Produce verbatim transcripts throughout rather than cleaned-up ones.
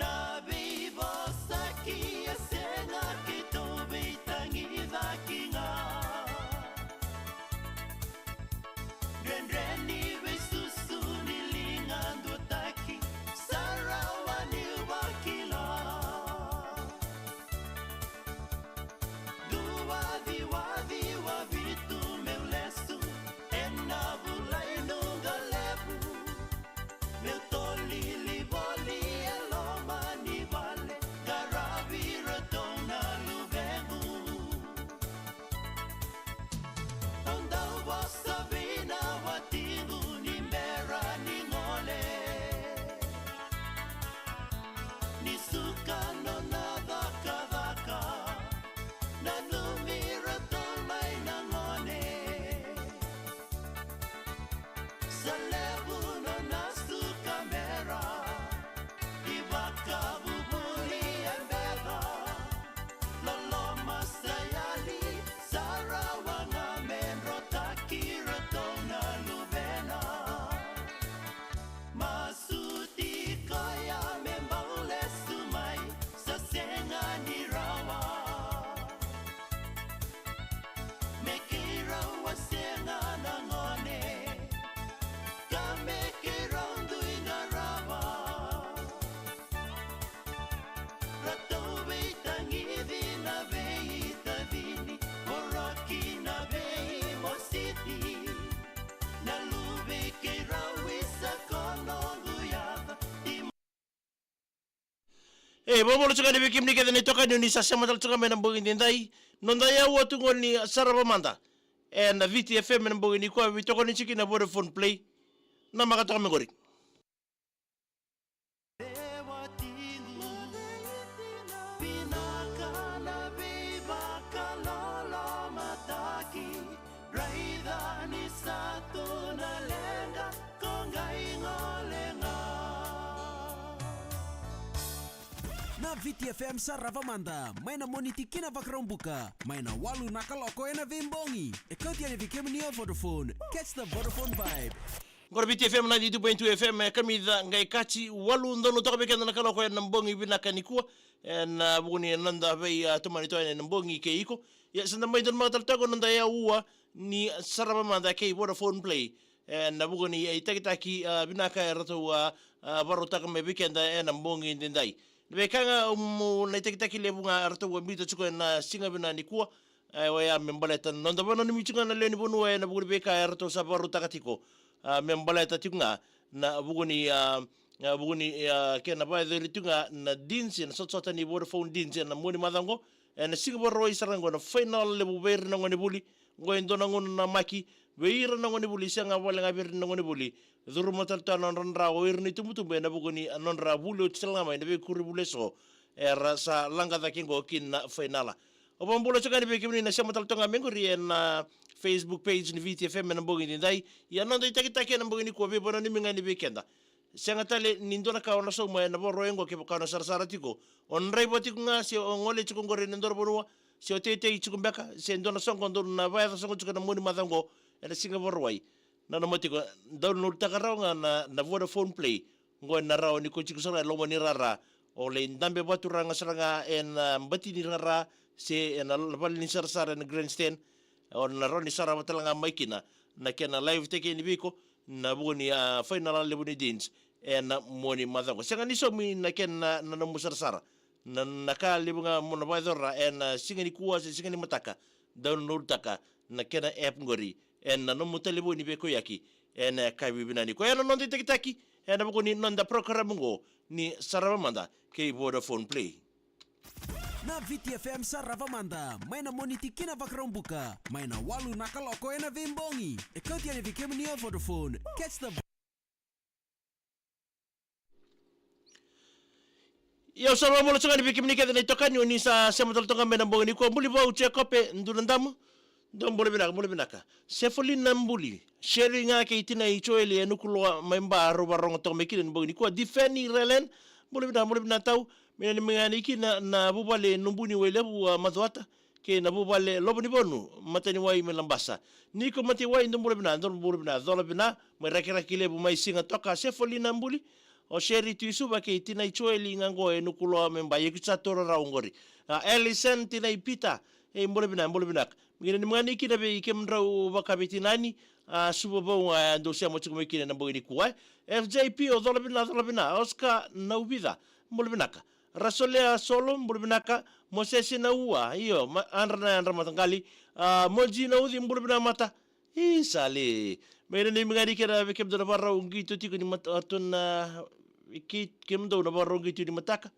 Na veivosaki e sega keitou veitagicaki ga. Dredre ni veisusu ni liga duataki, sa rawa niu vakila. Dua ciwaci wa vitu meu lesu, ena vulai nuqa levu. Meu tolili voli e loma ni vale, qaravi iratou na luvequ. Au dau vosa vei na watiqu ni bera ni gole. Ni suka nona cakacaka, nanumi iratou mai na gone. Sa levu nona suka bera, ni vakavuvuli e beca. Loloma sa yali, sa rawa ga me drotaki iratou na luvena. Masuti koya me bau lesu mai, sa sega ni rawa. Me keirau a sega na gone, ka me keirau dui qarava. Ratou veitagici na veitacini, voroki na veimositi. Na luve keirau isa ko noqu yaca. E, vakabula tiko ga ni vei kemuni kece na itokani o ni sa sema tale tiko ga mai na bogi daidai. Noda yaua tu qo ni Sarava Mada ena Viti F M ena bogi nikua, veitokoni tiko na Vodafone Play. Na maka toka mai qori. Vinaka na veivakalolomataki, raica ni sa tu na leqa, ko qai gole ga. Na Viti F M Sarava Mada, mai na Moniti ki na Vakaraubuka, mai na walu na kaloko ena veibogi. E kauti yani vei kemuni o Vodafone. Catch the Vodafone vibe. Qori Viti F M ninety-two point two F M, e kamica qai kati walu, donu toka vei keda na kaloko ena bogi vinaka nikua. Ena vuku ni noda vei, a, tomani toka ena bogi kei iko. Ia, sa da mai donu maka tale toka noda yaua ni Sarava Mada kei Vodafone Play. Ena vuku ni, e, itakitaki, a, vinaka eratou a, a, vakarautaka mai vei keda ena bogi daidai. Na veika ga, um, na itakitaki levu ga eratou a biuta tiko ena siga vinaka nikua. E, oya me baleta na noda vananumi tiko ga na lewe ni vanua ena vuku ni veika eratou sa vakarautaka tiko. A, me baleta tiko ga na vuku ni, a, a, vuku ni, a, kena vakayacori tiko ga na deans, na sotasota ni Vodafone deans ena mua ni macawa qo. Ena siga Vakarauwai sara ga qo na fainala levu vei ira na gonevuli. Qo e dua na gauna namaki vei ira na gonevuli, sega wale ga vei ira na gonevuli. Curuma tale tu na nodra dra o ira na itubutubu ena vuku ni nodra vuli oti tale ga mai na veikuruvuli eso era sa laga cake qo ki na fainala. Au vakabula tiko ga ni vei kemuni na sema tale toka ga mai qori ena Facebook page ni Viti F M ena bogi daidai. Ia noda itakitaki ena bogi nikua, veivananumi ga ni vei keda. Sega tale ni dua na ka o na sauma ena Vakarauwai qo kevaka o na sarasara tiko. O draiva tiko ga, se o gole tiko qori ena dua na vanua, se o teitei tiko beka, se dua na soqo dou na vakayaco soqo tiko ena mua ni macawa qo ena siga Vakarauwai. Nanuma tiko, download taka rawa ga na, na Vodafone Play. Qo ena rawa ni ko tiko sara ga e loma ni rara, o lai dabe vakaturaga sara ga ena bati ni rara, se ena vale ni sarasara ena grandstand. O na rawa ni sarava tale ga mai kina na kena live-taki yani vei iko na vuku ni, a, fainala levu ni deans ena mua ni macawa qo. Sega ni saumi na kena, na nomu sarasara. Na, na ka levu ga mo na vakayacora ena siga nikua se siga nimataka, download taka na kena app qori ena nomu talevoni veikauyaki ena yakavi vinaka nikua. Oya na noda itakitaki ena vuku ni noda program qo ni Sarava Mada kei Vodafone Play. Na Viti F M Sarava Mada, mai na Moniti ki na Vakaraubuka, mai na walu na kaloko ena veibogi. E kauti yani vei kemuni o Vodafone. Catch the Ia, au sa vakabula tiko ga ni vei kemuni kece na itokani o ni sa sema tale toka mai na bogi nikua. Buli vou Jekope Dunadamu. Dou bula vinaka, bula vinaka. Sefolina Buli, Sherry ga kei tinai Joeli e Nukuloa mai Ba, rau vakarogo toka mai kina ni bogi nikua. Difeni Relen, bula vinaka, bula vinaka tau. Me na ni mai ga ni kina na vuvale Nubuni Wailevu, a, Macuata, kei na vuvale Lovonivonu, Mataniwai mai Labasa. Niko Mataiwai, dou bula vinaka, dou bula vinaka, cola vinaka mai Rakiraki Levu mai Sigatoka. Sefolina Buli, O Sherry Tuisuva kei tinai Joeli ga qo e Nukuloa me bai, ia keitou sa toro rawa qori. A, Alison, tinai Pita, e bula vinaka, bula vinaka. Me kena ni magani kina vei kemudrau vakaveitinani, a, Suva vou ga e dou sema tiko mai kina ena bogi nikua. F J P, o cola vina, cola vina. Oscar Nauvica, bula vinaka. Rasolea Solo, bula vinaka. Mosese Naua, io, ma, adra na yadra mataqali. A, Moji Nauci, bula vinaka mata. Isa le. Me kena ni magani kina vei kemudrau na vakarau qito tiko ni mata, a, tu na, ke, kemudrau na vakarau qito ni mataka.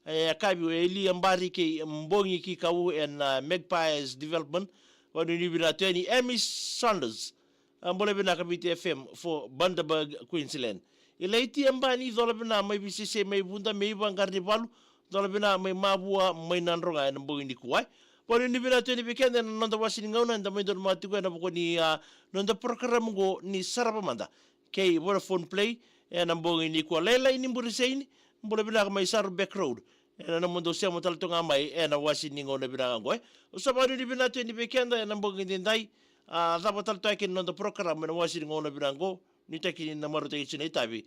E, a kavi o Elia Bari kei Bogi ki Kau ena, a, Magpies Development. Vanuinui vinaka tu yani. Amy Saunders. A, bula vinaka Viti F M for Bundaberg, Queensland. Ilaitia Bani, cola vina mai Visese, mai Vuda, mai Vaqara ni Valu, cola vina mai Mavua, mai Nadroga ena bogi nikua. Vanuinui vinaka tu yani vei keda ena noda wase ni gauna, eda mai donumaka tiko ena vuku ni, a, noda porokaramu qo ni Sarava Mada kei Vodafone Play ena bogi nikua. Lailai ni Buriseini, bula vinaka mai Saru Back Road. Ena nomudou sema tale toka ga mai ena wase ni gauna vinaka qo, e. Au sa vanuinui vinaka tu yani vei keda ena bogi edaidai. A, cava tale toka kina noda porokaramu ena wase ni gauna vinaka qo. Nuitaki ni na marautaki tiko na itavi